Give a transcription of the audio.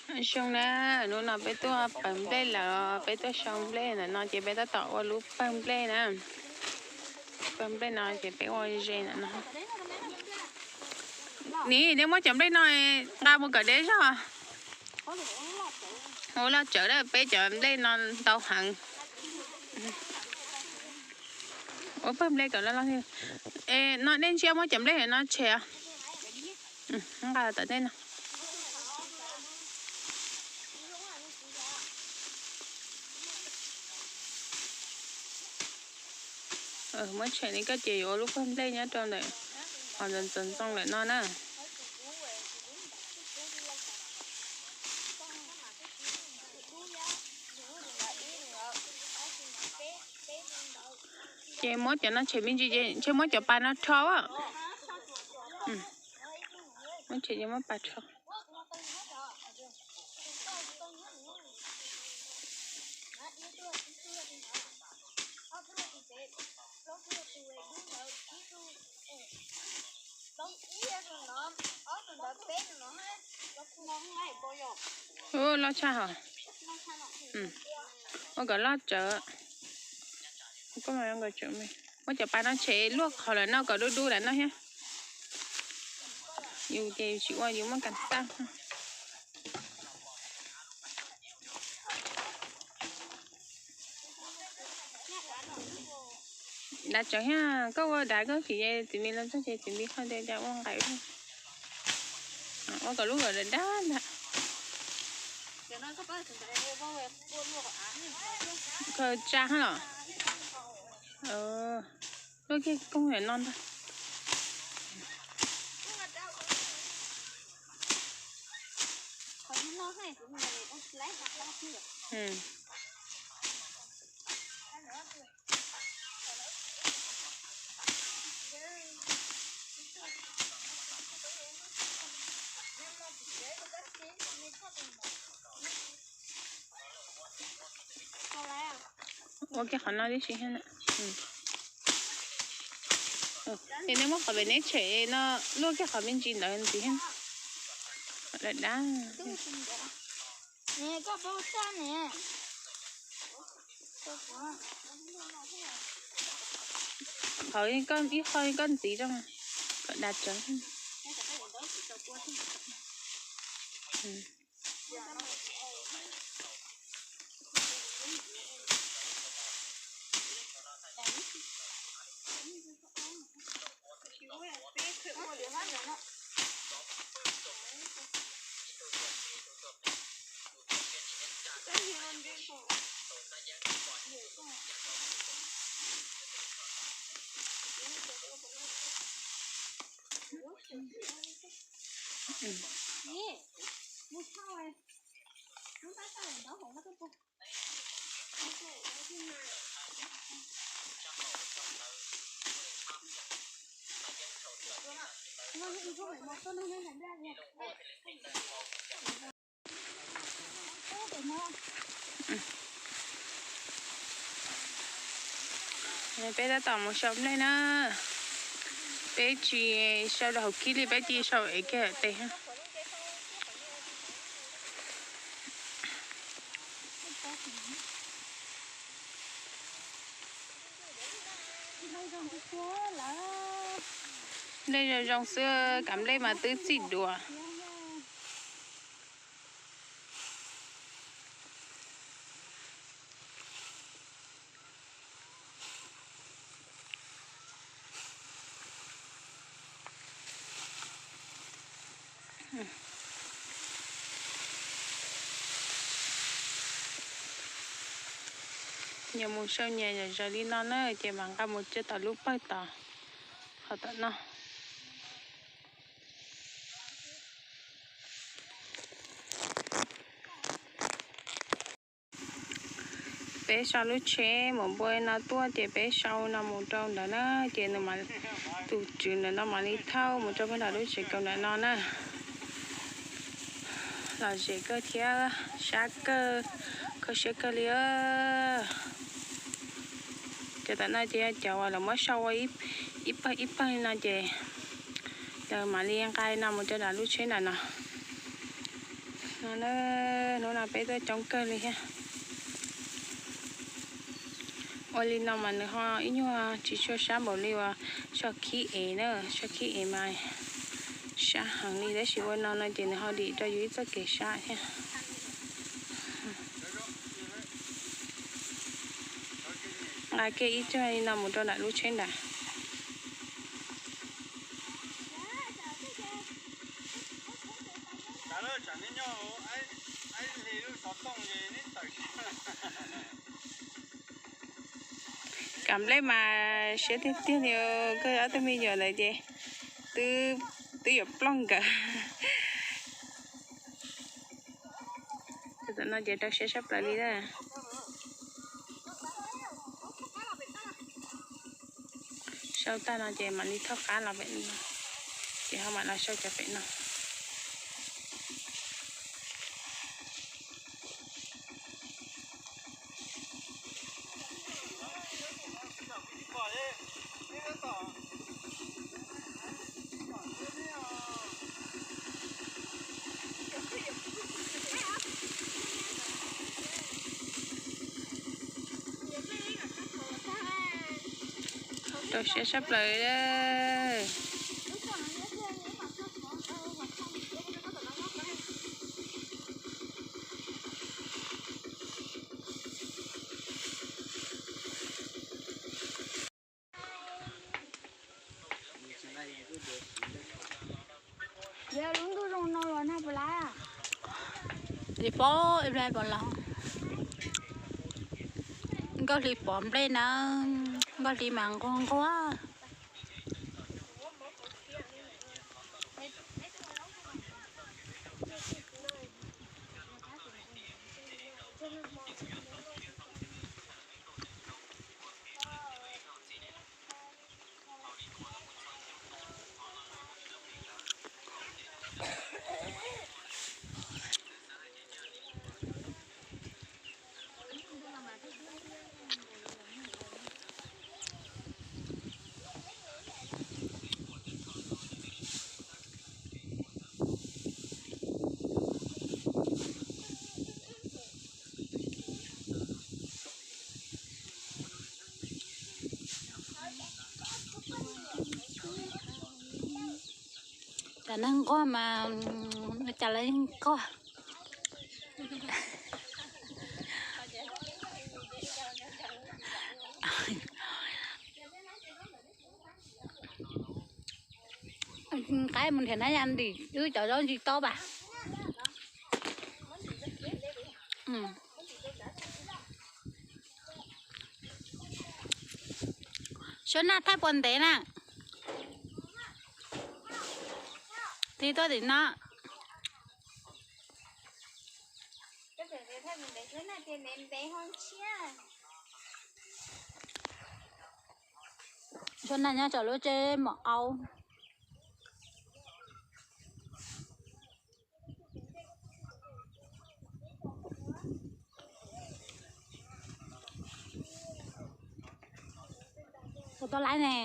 Zoo na, hnub no peb tuaj pawg nplej lawm, peb tuaj sau nplej ntawm no ces peb tab tom ua lub pawg nplej na. Pawg nplej no ces peb ua ze ntawm no. Nim nej muab cov nplej no nqa mus kom deb zog. Ua loj tsawv na, peb cov nplej no ntau heev. Ua pawg nplej kom loj loj. No nej ntsia muab cov nplej no tshem. Nqa tom ntej no. Muab tshem li koj ces yuav ua lub pawg nplej nyob rau ntawm qhov ntxoov ntxoov ntxoo lawm no na. Ces muab cov no tshem me ntsis ces ntshe muab cov pas no rho. Muab tshem ces muab pas rho. Ub, loj tshaj hos. Ua kom loj tsawv. Muab cov pas no tshem luaj qhov lawm no kom dub dub lawm no thiab. Yus ces yus tsis ua, yus muab kas xaj. Dav tsawv thiab, koj ua dav koj kim ye txiv mi los txog ces txiv mi qhov tias cas ua nqaim ua kom lub kom dav dav ntag. Koj tsa los. Luaj kiag koob no ntag. Ua kiag qhov no tib si thiab. Es nej muab qhov pem neb tshem no luaj kiag qhov me ntsis ntawd ntxiv thiab. Dav dav. Qhov ib qho koj ntxiv rau kom dav tsawv. Peb tab tom mus sau nplej na. Peb tsis sau rau hauv khib li, peb cia sau ev kiag tes. Nplej zoo zoo xwb, kav nplej mas twb txij duav. Nyias mus sau nyias zom zaws li no na, ces mam nqa mus tso tom lub pawg tod, qhov tom no. Peb sau lub tsheb mus npua no tuaj ces peb sau no mus rau ntawd na, ces nws, tus tswv ntawm no mam li thauj mus rau pem nram lub tsev kaus ntawm no na. Lom zem kawg thiab sab kawg, kho siab kawg li. Cov tom no ces yog cov uas lawv muab sau ua ib pawg ib pawg li no ces lawv mam li nqa no mus rau nram lub tsheb ntawm no. No, hnub no peb tuaj coob kawg li thiab. Ua li no mas nws ho ib nyuag tsis tshua sab npaum li uas soj khib ev na, soj khib ev mas sab heev li, tab sis ua no no ces nws ho dim rau yus ib txoj kev sab thiab. Nqa kiag ib co li no mus rau nram lub tsheb ntawd. Kam nplej mas siab tiag tiag li, koj ob tug me nyuam ntawd ces twb yuav plooj nkawd. Tam no ces rau siab sab plaws li a. Sau tag no ces mam li thauj qab los pem no, ces ho mam los sau cov pem no. Rau siab sab plaws. Li pob ib pab pov los, nkauj hli pov nplej na, nkauj hli mas nquag nquag. Cov neeg nquag mas ua cas lawv nquag. Qaib mus nrhiav na, yam dim wb cov zaub ntsis tob pas. Suab Naj thaij puas ntev na? Tig tuaj tim no. Suab Naj nyob tom lub tsev maum aub. Tus tau laib ne.